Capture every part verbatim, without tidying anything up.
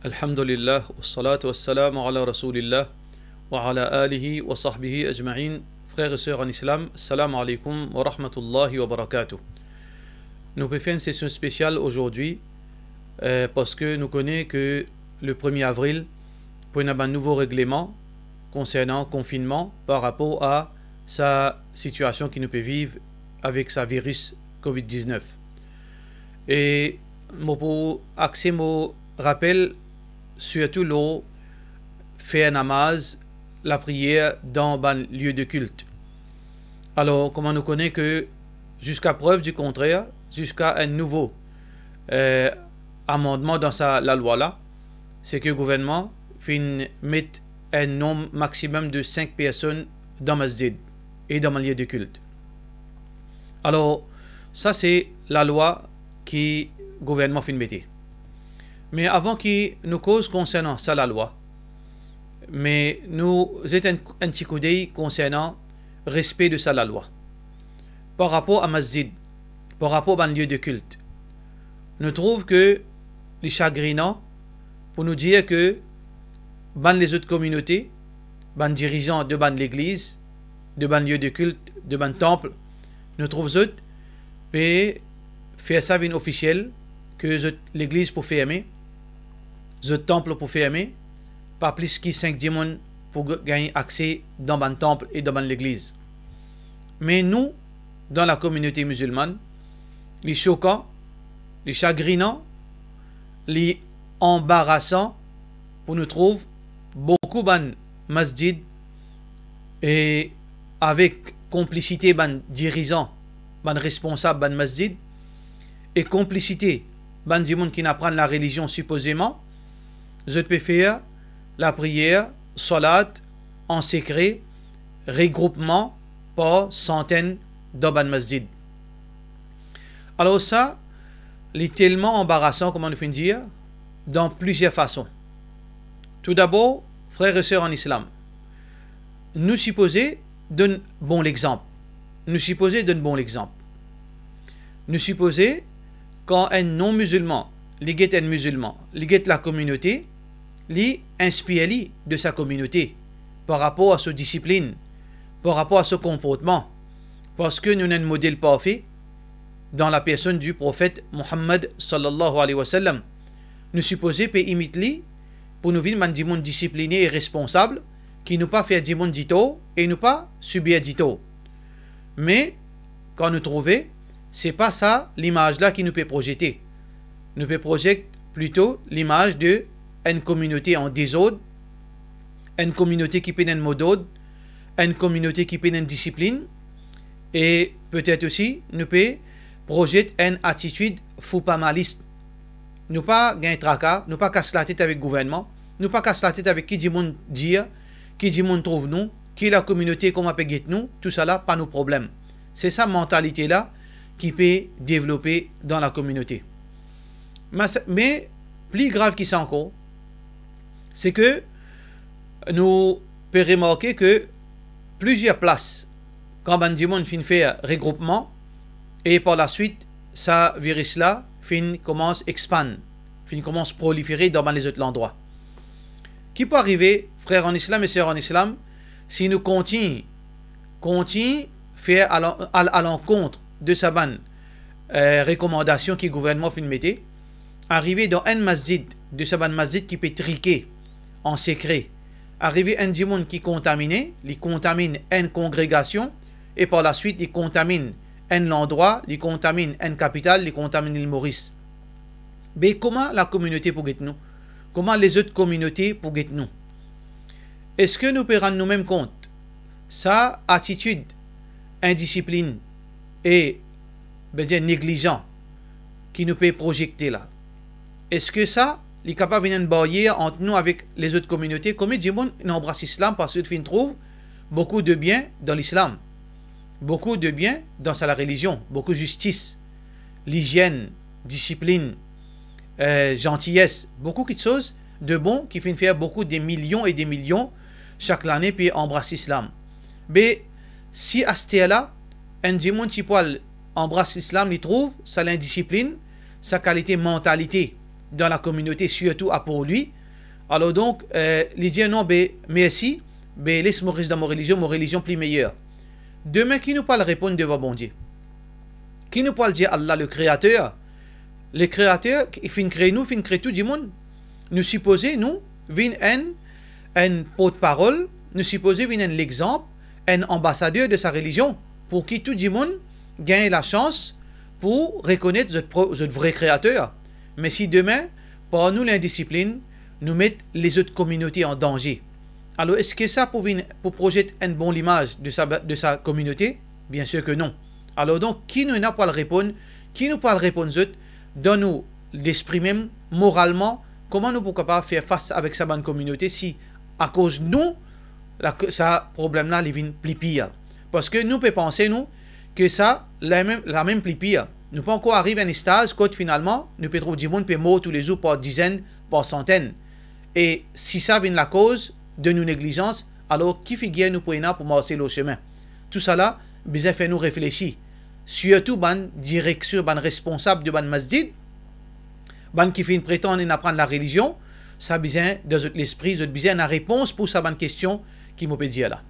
Alhamdulillah, wassalatu wassalamu ala Rasoulillah, wa ala alihi wa sahbihi ajma'in. Frères et sœurs en islam, salam alaikum wa rahmatullahi wa barakatuh. Nou pe fer enn sesion spesial azordi, euh, parski nou kone ki le premie avril, pou ena bann nouvo regleman konsernan konfinnman par rapor a sa sitiasion ki nou pe viv avek sa viris covid diznef. E mo pou axe mo rapel sirtou lor fer namaz, lapriyer dan bann lie de kilt. Alor, kouma nou kone ki ziska prev di kontrer, ziska enn nouvo, eh, amandman dan sa lalwa la, se ki gouvernman finn met enn nonb maximum de sink personn dan masjid e dan bann lie de kilt. Alor, sa se lalwa ki gouvernman finn mete. Me avan ki nou koz konsernan sa lalwa, me nou zet enn, enn ti koudey konsernan respe de sa lalwa. Par rapor a masjid, par rapor bann lie de kilt, nou trouv ki li sagrinan pou nou dir ki bann lezot kominote, bann dirizan de bann legliz, de bann lie de kilt, de bann tanp, nou trouv zot pe fer sa vinn ofisiel ki zot legliz pou ferme, zot tanp pou ferme, pa plis ki sink dimoun pou g-, gagn akse dan bann tanp e dan bann legliz. Me nou, dan lakominote mizilmann, li sokan, li sagrinan, li anbarasan pou nou trouv boukou bann masjid e avek konplisite bann dirizan, bann responsab bann masjid e konplisite bann dimoun ki aprann larelizion sipozeman, zot pe fer lapriyer, salat, an sekre, regroupman par santenn dan bann masjid. Alor sa, li telman anbarasan, kouma nou finn dir, dan plizier fason. Toudabor, frer e ser an islam, nou sipoze donn bon lexanp. Nou sipoze donn bon lexanp. Nou sipoze, kan enn non-mizilman, li get enn mizilman, li get lakominote, li inspir li de sa kominote, par rapor a so disiplinn, par rapor a so konportman, parski nou ena enn model parfe dan lapersonn di profet Muhammad, sallallahu alayhi wa sallam. Nou sipoze pe imit li pou nou vinn bann dimoun disipline e responsab, ki nou pa fer dimoun ditor e nou pa sibir ditor. Me, kan nou trouve, se pa sa limaz la ki nou pe prozete. Nou pe prozet plito limaz de enn kominote an dezord, enn kominote ki pena enn modord, enn kominote ki pena enn disiplinn, e petet osi nou pe prozet enn atitid fou pa malis. Nou pa gagn traka, nou pa kas latet avek gouvernman, nou pa kas latet avek ki dimoun dir, ki dimoun trouv nou, ki lakominote kouma pe get nou, tousala pa nou problem. Se sa mantalite la ki pe devlope dan lakominote. Mas-, me pli grav ki sa ankor, se ki nou pe remarke ki plizier plas, kan bann dimoun finn fer regroupman, e par laswit, sa viris la finn koumans expann, finn koumans prolifere dan bann lezot landrwa. Ki pou arive, frer an islam e ser an islam, si nou kontign, kontign fer al, al, al ankont de sa bann, eh, rekomandasion ki gouvernman finn mete, arive dan enn masjid, de sa bann masjid ki pe trike an sekre, arive enn dimoun ki kontamine, li kontaminn enn kongregasion, e par laswit li kontaminn enn landrwa, li kontaminn enn kapital, li kontaminn Lil Moris. Be kouma lakominote pou get nou? Kouma lezot kominote pou get nou? Eski nou pe rann noumem kont sa atitid indisiplinn e, be dir, neglizan ki nou pe prozekte la? Eski sa, li kapav vinn enn baryer ant nou avek lezot kominote? Konbien dimoun inn anbras lislam parski zot finn trouv boukou de bien dan lislam, boukou de bien dan sa larelizion, boukou zistis, lizienn, disiplinn, eh, zantiyes, boukou kiksoz de bon ki finn fer boukou de milion e de milion sak lane pe anbras lislam. Be, si aster la, enn dimoun ti pou al anbras lislam, li trouv sa lindisiplinn, sa kalite mantalite dan lakominote, sirtou apar li. Alor donk, eh, li dir, "Non, be, mersi, be, les mo res dan mo relizion, mo relizion pli meyer." Dime, ki nou pou al reponn devan Bondie? Ki nou pou al dir Allah, le Kreater? Le Kreater ki finn kree nou, finn kree tou dimoun. Nou sipoze, nou, vinn enn, enn portparol, nou sipoze vinn enn lexanp, enn anbasader de sa relizion, pou ki tou dimoun gagn lasans pou rekonet zot pro-, zot vre Kreater. Me si dime, par nou lindisiplinn, nou met lezot kominote an danze, alor eski sa pou vinn, pou proyekte enn bon limaz de sa, de sa kominote? Biensir ke non. Alor donk, ki nou ena pou al reponn, ki nou pou al reponn zot dan nou lespri mem, moralman, kouma nou pou kapav fer fas avek sa bann kominote si akoz nou, la, sa problem la, li vinn pli pir? Parski nou pe panse, nou, ke sa, lamem, lamem pli pir. Nou pa ankor ariv enn staz kot finalman, nou pe trouv dimoun pe mor toulezour par dizenn, par santenn. E si sa vinn lakoz de nou neglizans, alor ki figir nou pou ena pou marse lor sime? Tousala bizin fer nou reflesi. Sirtou bann direksion, bann responsab de bann masjid, bann ki finn pretann inn aprann larelizion, sa bizin dan zot lespri, zot bizin ena repons pou sa bann kestion ki mo pe dir la.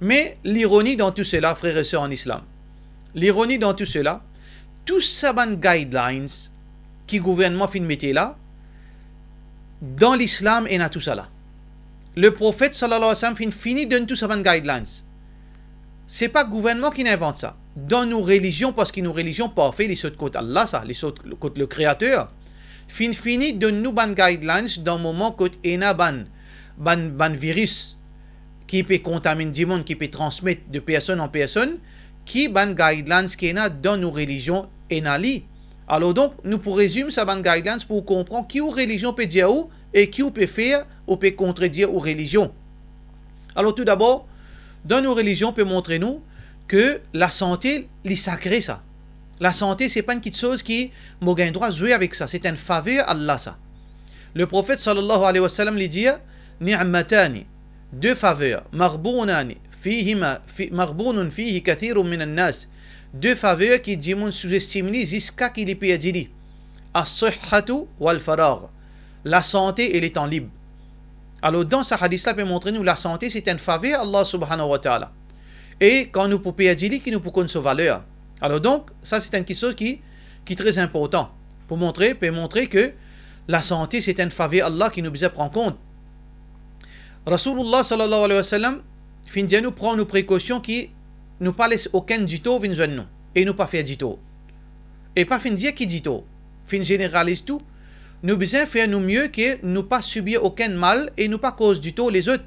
Me lironi dan tou sela, frer e ser an Islam, lironi dan tou sela, tou sa bann guidelines ki gouvernman finn mete la, dan Lislam ena tousala. Le Profet, sallallahu alayhi wa sallam, finn fini donn tou sa bann guidelines. Se pa gouvernman ki invant sa. Dan nou relizion, parski nou relizion parfe, li sot kot Allah sa, li sot kot le Kreater, finn fini donn nou bann guidelines dan moman kot ena bann, bann, bann viris ki pe kontaminn dimoun, ki pe transmet de personn an personn, ki bann guidelines ki ena dan nou relizion ena li. Alor donk, nou pou rezim sa bann guidelines pou ou konpran ki ou relizion pe dir ou e ki ou pe fer, ou pe kontredir ou relizion. Alor, toudabor, dan nou relizion pe montre nou ke lasante, li sakre sa. Lasante, se pa enn kitsoz ki mo gagn drwa zwe avek sa, se enn faver Allah sa. Le Profet, sallallahu alayhi wa sallam, li dir, "Ni'matani", de faver, "maghbunani fihima, fi, maghbunun fihi kathirun minan nas", de faver ki dimoun souzestim li ziska ki li perdi li. "As-sihhatu wal faragh", lasante e letan lib. Alor, dan sa hadis la pe montre nou lasante se enn faver Allah subhanahu wa ta'ala. E kan nou pou perdi li, ki nou pou konn so valer. Alor donk, sa se enn kitsoz ki, ki tre inportan pou montre, pe montre ke lasante se enn faver Allah ki nou bizin pran kont. Rasoulullah, sallallahu alayhi wa sallam, finn dir nou pran nou prekosion ki nou pa les okenn ditor vinn zwenn nou, e nou pa fer ditor. E pa finn dir ki ditor, finn zeneraliz tou. Nou bizin fer nou mie ke nou pa sibir okenn mal e nou pa koz ditor lezot.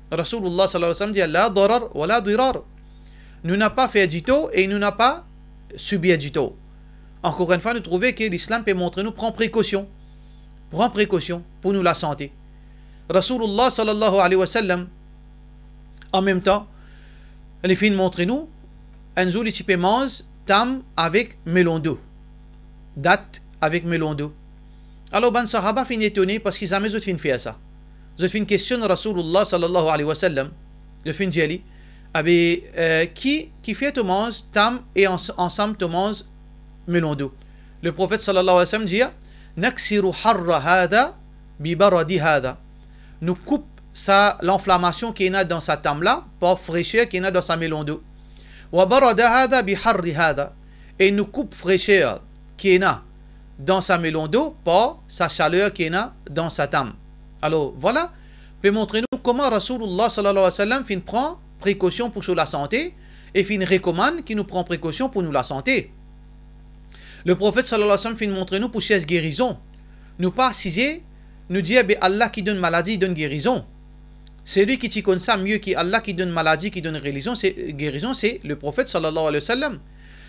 Rasoulullah, sallallahu alayhi wa sallam, dir, "La darar wa la dirar." Nou napa fer ditor e nou napa sibir ditor. Ankor enn fwa, nou trouve ke Lislam pe montre nou pran prekosion. Pran prekosion pou nou lasante. Rasoulullah, sallallahu alayhi wa sallam, an mem tan, li finn montre nou, enn zour li ti pe manz tam avek melon do. Dat avek melon do. Alor, bann sahaba finn etone parski zame zot finn fer sa. Zot finn kestionn Rasoulullah, sallallahu alayhi wa sallam. Zot finn dir li, "Abe, eh, ki, kifer to manz tam e ans-, ansam to manz melon do?" Le Profet, sallallahu alayhi wa sallam, dir, "Naksiru harra hadha bi baradi hadha." Nou koup sa lanflamasion ki ena dan sa tam la par freser ki ena dan sa melon do. "Wa barada hadha bi harri hadha." E nou koup freser ki ena dan sa melon do par sa saler ki ena dan sa tam. Alor, vwala, pe montre nou kouma Rasoulullah, sallallahu alayhi wa sallam, finn pran prekosion pou so lasante e finn rekomann ki nou pran prekosion pou nou lasante. Le Profet, sallallahu alayhi wa sallam, finn montre nou pou sers gerizon. Nou pa asize, nou dir, "Be Allah ki donn maladi, li donn gerizon." Seli ki ti konn sa mie ki Allah ki donn maladi, ki donn relizion, se, gerizon, se le Profet, sallallahu alayhi wa sallam.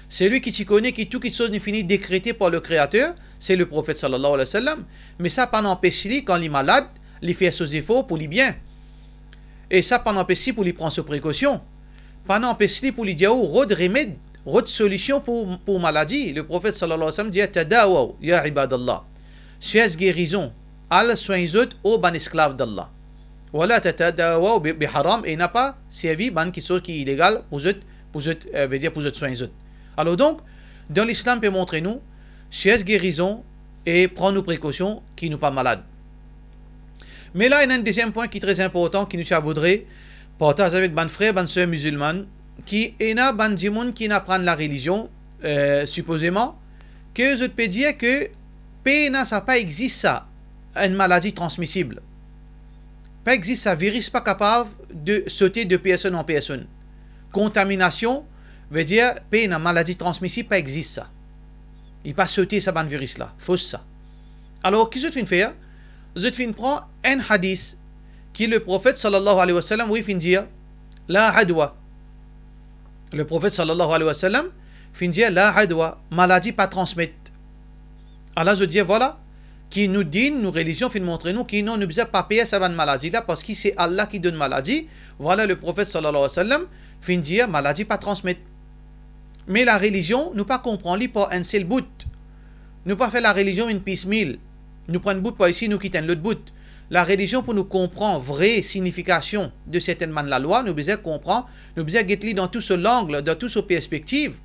Seli ki ti kone ki tou kitsoz li fini dekrete par le Kreater, se le Profet, sallallahu alayhi wa sallam. Me sa pa anpes li, kan li malad, li fer so zefor pou li bien. E sa pa anpes li pou li pran so prekosion. Pa anpes li pou li dir ou rod remed, rod solision pou, pou maladi. Le Profet, sallallahu alayhi wa sallam, dir, "Tadawaw, ya ibadallah." Sers gerizon, al swegn zot, o bann esklav d'Allah. "Wa la tatadawaw bi, bi haram", e napa servi bann kitsoz ki ilegal pou zot, pou zot, eh, vedir pou zot swegn zot. Alor donk, dan Lislam pe montre nou, sers gerizon, e pran nou prekosion ki nou pa malad. Me la, ena enn deziem pwin ki tre inportan, ki nou ti a voudre partaz avek bann frer, bann ser mizilmann, ki ena bann dimoun ki inn aprann larelizion, eh, sipozeman, ke zot pe dir ke pena sa, pa exis sa, enn maladi transmisib. Pa exis sa, viris pa kapav de sote de personn an personn. Kontaminasion, vedir, pena maladi transmisib, pa exis sa. Li pa sote sa bann viris la, fos sa. Alor, ki zot finn fer? Zot finn pran enn hadis ki Leprofet sallallahu alayhi wa sallam, wi, finn dir, "La adwa." Leprofet sallallahu alayhi wa sallam finn dir, "La adwa, maladi pa transmet." Ala zot dir, vwala, ki nou din, nou relizion finn montre nou ki non, nou bizin pa per sa bann maladi la, parski se Allah ki donn maladi. Vwala, Leprofet sallallahu alayhi wa sallam finn dir, maladi pa transmet. Me larelizion, nou pa konpran li par enn sel bout. Nou pa fer larelizion enn pisemil. Nou pran enn bout par isi, nou kit enn lot bout. Larelizion, pou nou konpran vre signifikasion de sertenn bann lalwa, nou bizin konpran, nou bizin get li dan tou so lang, dan tou so perspektiv,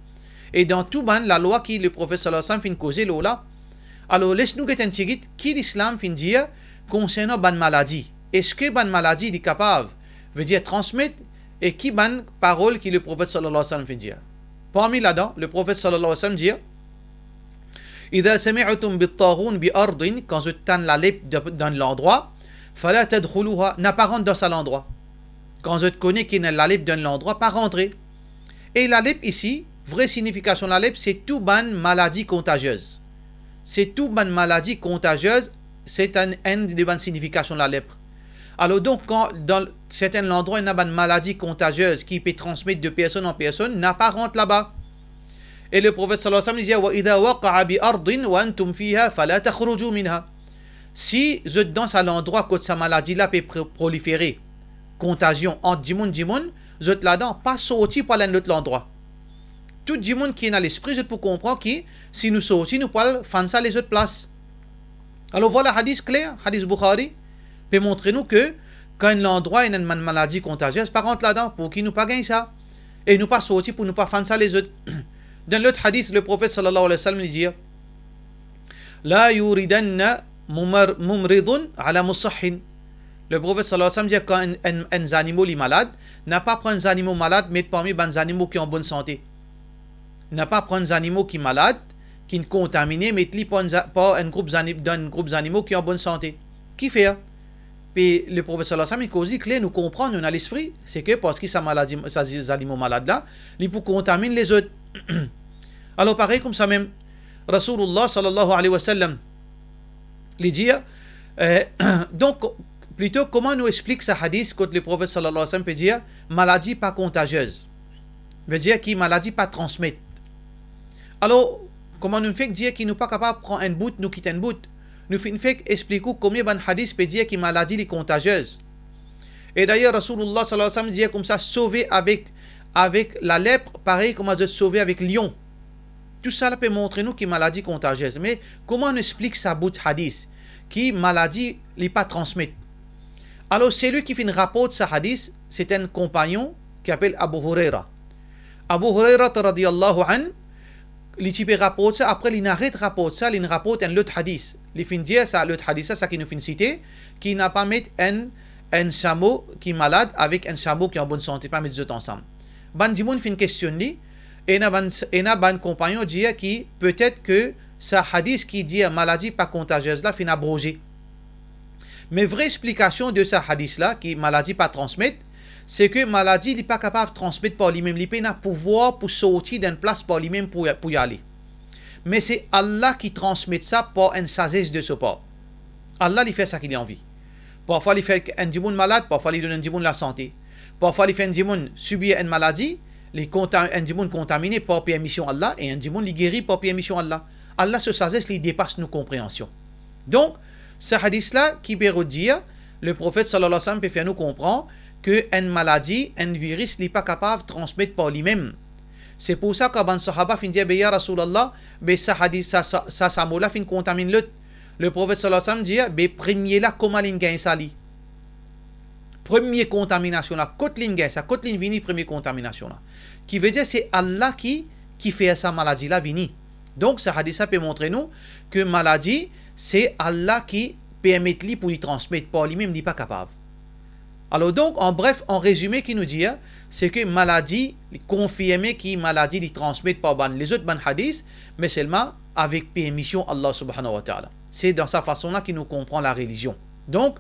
e dan tou bann lalwa ki Leprofet sallallahu alayhi wa sallam finn koze lor la. Alor, les nou get enn tigit ki Lislam finn dir konsernan bann maladi. Eski bann maladi li kapav, vedir transmet, e ki bann parol ki Leprofet sallallahu alayhi wa sallam finn dir? Parmi ladan, Leprofet sallallahu alayhi wa sallam dir, "Idha sami'tum bit-taghun bi ardin," kan zot tann lalep dan, dan landrwa, "fala tadkhuluha," na pa rant dan sa landrwa. Kan zot kone ki ena lalep dan landrwa, pa rantre. E lalep isi, vre signifikasion lalep, se tou bann maladi kontaziez. Se tou bann maladi kontaziez, se enn, enn de bann signifikasion lalepre. Alor donk, kan dan sertenn landrwa ena bann maladi kontaziez ki pe transmet de personn an personn, na pa rant laba. E Leprofet sallallahu alayhi wa sallam dir, "Wa idha waqa'a bi ardin wa antum fiha fala takhruju minha." Si zot dan sa landrwa kot sa maladi la pe pro-, prolifere, kontazion ant dimoun, dimoun, zot ladan, pa sorti pou al enn lot landrwa. Tou dimoun ki ena lespri, zot pou konpran ki si nou sorti, nou pou al fann sa lezot plas. Alor vwala hadis kler, hadis Bukhari, pe montre nou ke kan enn landrwa ena enn bann maladi kontaziez, pa rant ladan, pou ki nou pa gagn sa. E nou pa sorti pou nou pa fann sa lezot. Dan lot hadis, Leprofet sallallahu alayhi wa sallam li dir, "La yuridanna mumar-, mumridun ala musahhin." Leprofet sallallahu alayhi wa sallam dir, kan enn, enn, enn zanimo li malad, na pa pran zanimo malad, met parmi bann zanimo ki an bonn sante. Na pa pran zanimo ki malad, ki'nn kontamine, met li par enn za-, par enn group zani-, dan enn group zanimo ki an bonn sante. Kifer? Pe Leprofet sallallahu alayhi wa sallam, li koz li kler, nou konpran, nou ena lespri, se ke parski sa maladi, sa zi-, zanimo malad la, li pou kontaminn lezot. Alor, parey koumsa mem, Rasoulullah sallallahu alayhi wa sallam, li dir, eh, donk, plito, kouma nou explik sa hadis kot Leprofet sallallahu alayhi wa sallam pe dir, maladi pa kontaziez? Vedir ki maladi pa transmet. Alor, kouma nou fek dir ki nou pa kapav pran enn bout, nou kit enn bout? Nou finn fek explik ou komie bann hadis pe dir ki maladi li kontaziez. E dayer, Rasoulullah sallallahu alayhi wa sallam dir koumsa, sove avek, avek lalepre, parey kouma zot sove avek lion. Tousala pe montre nou ki maladi kontaziez. Me kouma nou explik sa bout hadis, ki maladi li pa transmet? Alor, selwi ki finn raport sa hadis, se enn konpagnon ki apel Abu Huraira. Abu Huraira radiyallahu anhu, li ti pe raport sa, apre li'nn aret raport sa, li'nn raport enn lot hadis. Li finn dir sa lot hadis la, sa ki nou finn site, ki na pa met enn, enn samo ki malad avek enn samo ki an bonn sante, pa met zot ansam. Bann dimoun finn kestionn li, ena bann, ena bann konpagnon dir ki petet ke sa hadis ki dir maladi pa kontaziez la finn abroze. Me vre explikasion de sa hadis la, ki maladi pa transmet, se ke maladi li pa kapav transmet par limem, li pena pouvwar pou sorti dan enn plas par limem pou, pou li ale. Me se Allah ki transmet sa par enn sazes de so par. Allah li fer sa ki li anvi. Parfwa li fer enn dimoun malad, parfwa li donn enn dimoun lasante. Parfwa li fer enn dimoun sibir enn maladi, li konta-, enn dimoun kontamine par permision Allah, e enn dimoun li geri par permision Allah. Allah so sazes li depas nou konpreansion. Donk, sa hadis la ki pe rod dir, Leprofet sallallahu alayhi wa sallam pe fer nou konpran ke enn maladi, enn viris, li pa kapav transmet par limem. Se pou sa kan bann sahaba finn dir, "Be ya Rasoulullah, be sa hadis, sa, sa, sa, samo la finn kontaminn lot." Leprofet sallallahu alayhi wa sallam dir, "Be premie la, kouma li'nn gagn sa li? Premie kontaminasion la, kot li'nn gagn sa? Kot li'nn vini premie kontaminasion la?" Ki vedir se Allah ki, ki fer sa maladi la vini. Donk, sa hadis la pe montre nou ke maladi, se Allah ki permet li pou li transmet, par limem li pa kapav. Alor donk, an bref, an rezime ki nou dir, se ke maladi, li konfirme ki maladi li transmet par bann lezot bann hadis, me selman avek permision Allah subhanahu wa ta'ala. Se dan sa fason la ki nou konpran larelizion. Donk,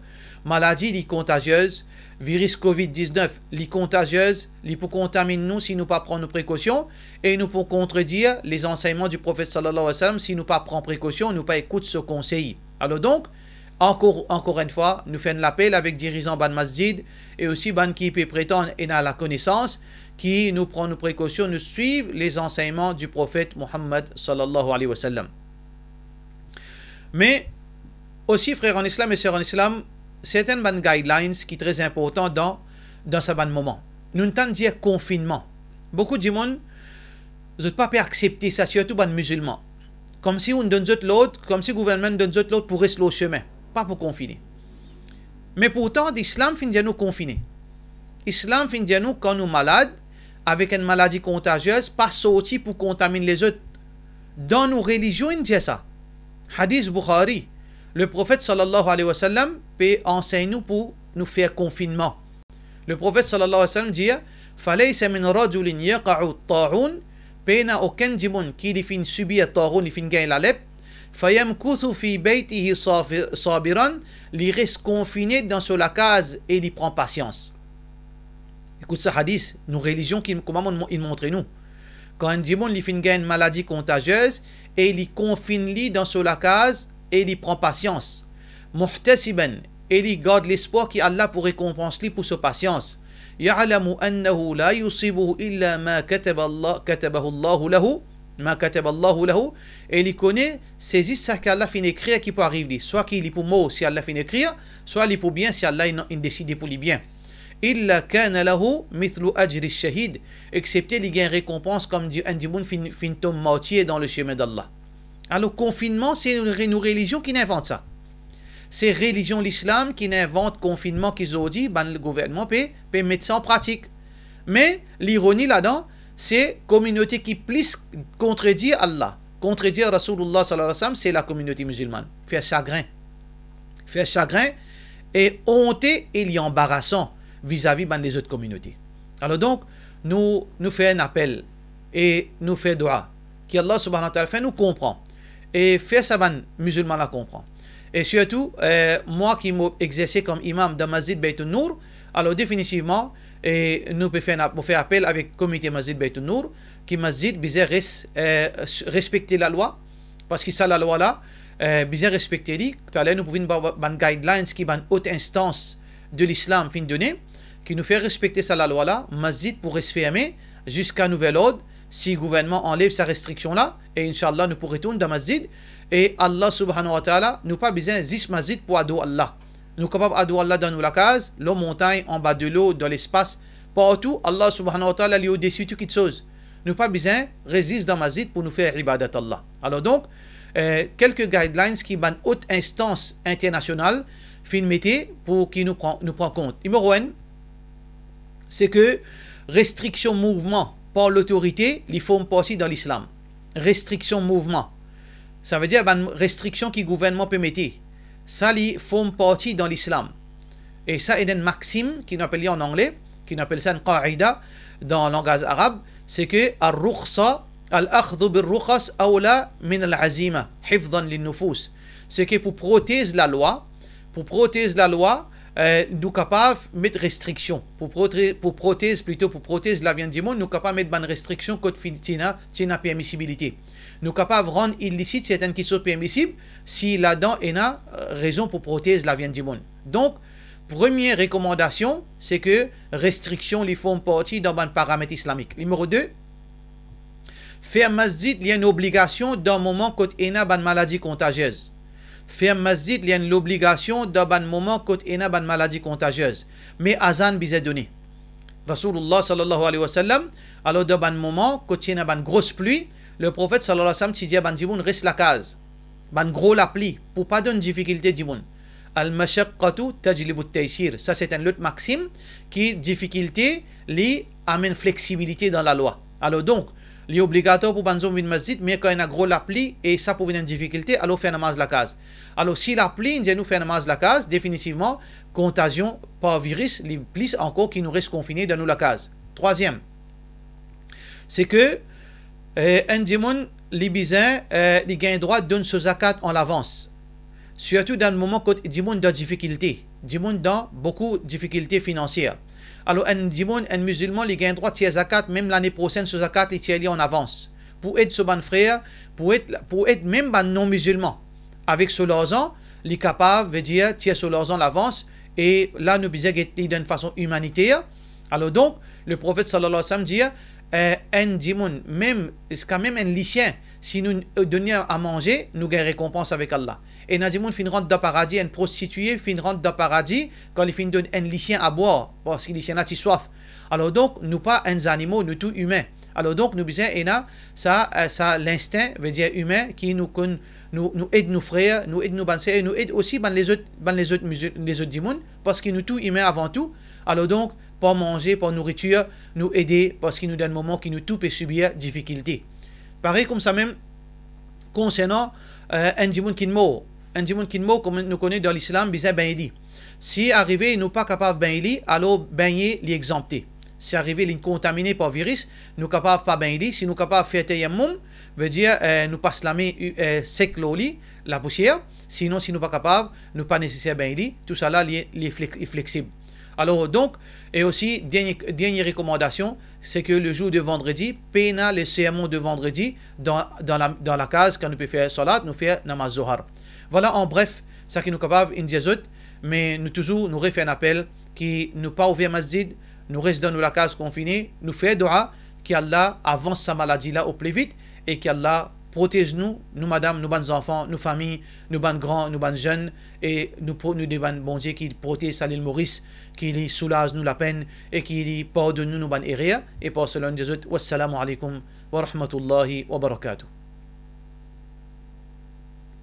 maladi li kontaziez, viris covid diznef, li kontaziez, li pou kontaminn nou si nou pa pran nou prekosion, e nou pou kontredir lezansegnman di Profet sallallahu alayhi wa sallam si nou pa pran prekosion, nou pa ekout so konsey. Alor donk, ankor, ankor enn fwa, nou fer enn lapel avek dirizan bann masjid e osi bann ki pe pretann ena lakonesans, ki nou pran nou prekosion, nou swiv lezansegnman di Profet Muhammad sallallahu alayhi wa sallam. Me osi, frer an Islam e ser an Islam, sertenn bann guidelines ki tre inportan dan, dan sa bann moman. Nou'nn tann dir konfinnman. Boukou dimoun, zot pa pe aksepte sa, sirtou bann mizilman. Koumsi ou'nn donn zot lord, koumsi gouvernman donn zot lord pou res lor sime, pa pou konfine. Me pourtan, Islam finn dir nou konfine. Islam finn dir nou, kan nou malad, avek enn maladi kontaziez, pa sorti pou kontaminn lezot. Dan nou relizion, inn dir sa. Hadis Bukhari, Leprofet sallallahu alayhi wa sallam pe ansegn nou pou nou fer konfinnman. Leprofet sallallahu alayhi wa sallam dir, "Falaysa min rajulin yaqa'u ta'un," pena okenn dimoun ki li finn sibir ta'un, li finn gagn lalep, "fayamkuthu fi baytihi safi-, sabiran," li res konfine dan so lakaz e li pran pasians. Ekout sa hadis, nou relizion ki, kouma mo-, inn montre nou. Kan enn dimoun li finn gagn maladi kontaziez e li konfinn li dan so lakaz e li pran pasians. Muhtasiban, e li gard lespwar ki Allah pou rekonpans li pou so pasians. Ya'lamu annahu la yusibuhu illa ma kataba Allah, katabahu Allahu lahu, ma kataba Allahu lahu, e li kone se zis sa ki Allah finn ekrir ki pou ariv li, swa ki li pou mor si Allah finn ekrir, swa li pou bien si Allah inn, inn deside pou li bien. Illa kana lahu mithlu ajri shahid, exsepte li gagn rekonpans kouma di-, enn dimoun finn, finn tom martir dan lesime d'Allah. Alor, konfinnman, se nou re-, nou relizion ki inn invant sa. Se relizion Lislam ki inn invant konfinnman ki zordi bann gouvernman pe, pe met sa an pratik. Me lironi ladan, se kominote ki plis kontredir Allah, kontredir Rasoulillah sallallahu alayhi wa sallam, se lakominote mizilman. Fer sagrin. Fer sagrin e onte e li anbarasan vizavi bann lezot kominote. Alor donk, nou, nou fer enn apel e nou fer dwa ki Allah subhanahu wa ta'ala fer nou konpran e fer sa bann mizilman la konpran. E sirtou, eh, mwa ki mo exerse kom imam dan Masjid Baytun Nour, alor definitivman, e nou pe fer enn ap-, mo fer apel avek komite Masjid Baytun Nour, ki masjid bizin res-, eh, respekte lalwa, parski sa lalwa la, eh, bizin respekte li. Taler nou pou vinn ba-, ba-, bann guidelines ki bann ot instans de Lislam finn done, ki nou fer respekte sa lalwa la, masjid pou res ferme ziska nouvel ord, si gouvernman anlev sa restriksion la, e inshallah nou pou retourn dan masjid, e Allah subhanahu wa ta'ala, nou pa bizin zis masjid pou ador Allah. Nou kapav ador Allah dan nou lakaz, lor montagn, anba delo, dan lespas, partou, Allah subhanahu wa ta'ala li odesi tou kitsoz. Nou pa bizin res zis dan masjid pou nou fer ibadat Allah. Alor donk, eh, kelke guidelines ki bann ot instans internasional finn mete pou ki nou pran, nou pran kont. Nimero enn, se ke restriksion mouvman par lotorite, li form parti dan Lislam. Restriksion mouvman. Savedir bann restriksion ki gouvernman pe mete. Sa li form parti dan Lislam. E sa ena enn maxim ki nou apel li an angle, ki nou apel sa enn qaida dan langaz arab, se ke ar-rukhsa, al-akhdhu bir-rukhas awla min al-azima, hifzan lin-nufus. Se ke pou protez lalwa, pou protez lalwa, eh, nou kapav met restriksion. Pou prote-, pou protez, plito pou protez lavi enn dimoun, nou kapav met bann restriksion kot finn ti ena, ti ena permisibilite. Nou kapav rann ilisit sertenn kitsoz permisib si ladan ena, eh, rezon pou protez lavi enn dimoun. Donk, premie rekomandasion, se ke restriksion li form parti dan bann paramet islamik. Nimero de, fer masjid li enn obligasion dan moman kot ena bann maladi kontaziez. Fer masjid li enn lobligasion dan bann moman kot ena bann maladi kontaziez. Me azan bizin done. Rasoulillah sallallahu alayhi wa sallam, alor dan bann moman kot ti ena bann gros pli, Leprofet sallallahu alayhi wa sallam ti dir bann dimoun res lakaz. Bann gro lapli, pou pa donn difikilte dimoun. Al-mashaqqatu tajlibu at-taysir. Sa se enn lot maxim ki difikilte li amenn fleksibilite dan lalwa. Alor donk, Li obligatwar pou bann zom vinn masjid, me kan ena gro lapli e sa pou vinn enn difikilte, alor fer namaz lakaz. Alor, si lapli inn dir nou fer namaz lakaz, definitivman, kontazion par viris, li plis ankor ki nou res konfine dan nou lakaz. Trwaziem, se ke, eh, enn dimoun, li bizin, eh, li gagn drwa donn so zakat an lavans. Sirtou dan moman kot dimoun dan difikilte, dimoun dan boukou difikilte finansier. Alor, enn dimoun, enn mizilman, li gagn drwa tir zakat, mem lane prosenn so zakat, li tir li an avans. Pou ed so bann frer, pou ed, pou ed mem bann non-mizilman. Avek so larzan, li kapav, vedir, tir so larzan lavans, e la nou bizin get li dan enn fason imaniter. Alor donk, Leprofet, sallallahu alayhi wa sallam, dir, eh, enn dimoun, mem, ziska mem enn lisien, si nou, eh, donn li a manze, nou gagn rekonpans avek Allah. Ena dimoun finn rant dan paradi, enn prostitie finn rant dan paradi, kan li finn donn enn lisien a bwar, parski lisien la ti swaf. Alor donk, nou pa enn zanimo, nou tou imin. Alor donk, nou bizin ena sa, eh, sa linstin, vedir imin, ki nou konn, nou, nou ed nou frer, nou ed nou bann ser, e nou ed osi bann lezot, bann lezot mizil-, lezot dimoun, parski nou tou imin avan tou. Alor donk, par manze, par nouritir, nou ede, parski nou dan enn moman ki nou tou pe sibir difikilte. Parey koumsa mem, konsernan, eh, enn dimoun kinn mor. Enn dimoun kinn mor, kouma nou kone dan Lislam, bizin bengn li. Si arive nou pa kapav bengn li, alor bengn li exanpte. Si arive li kontamine par viris, nou kapav pa bengn li. Si nou kapav fer teyemmoum, vedir, eh, nou pas lame, eh, sek lor li, lapousier. Sinon, si nou pa kapav, nou pa neseser bengn li. Tousala, li, li flex-, li fleksib. Alor donk, e osi, dernie, dernie rekomandasion, se ke le zour de vandredi, pena le sermon de vandredi dan, dan la, dan lakaz, kan nou pe fer salat, nou fer namaz Zohar. Vwala, an bref, sa ki nou kapav inn dir zot, me nou touzour, nou refer enn apel ki nou pa ouver masjid, nou res dan nou lakaz konfine, nou fer dua ki Allah avans sa maladi la o pli vit, e ki Allah protez nou, nou madam, nou bann zanfan, nou fami, nou bann gran, nou bann zenn, e nou pro-, nou demann Bondie ki protez sa lil Moris, ki li soulaz nou lapenn e ki li pardonn nou nou bann erer, e par sela nou dir zot, wassalamu alaikum wa rahmatullahi wa barakatuh.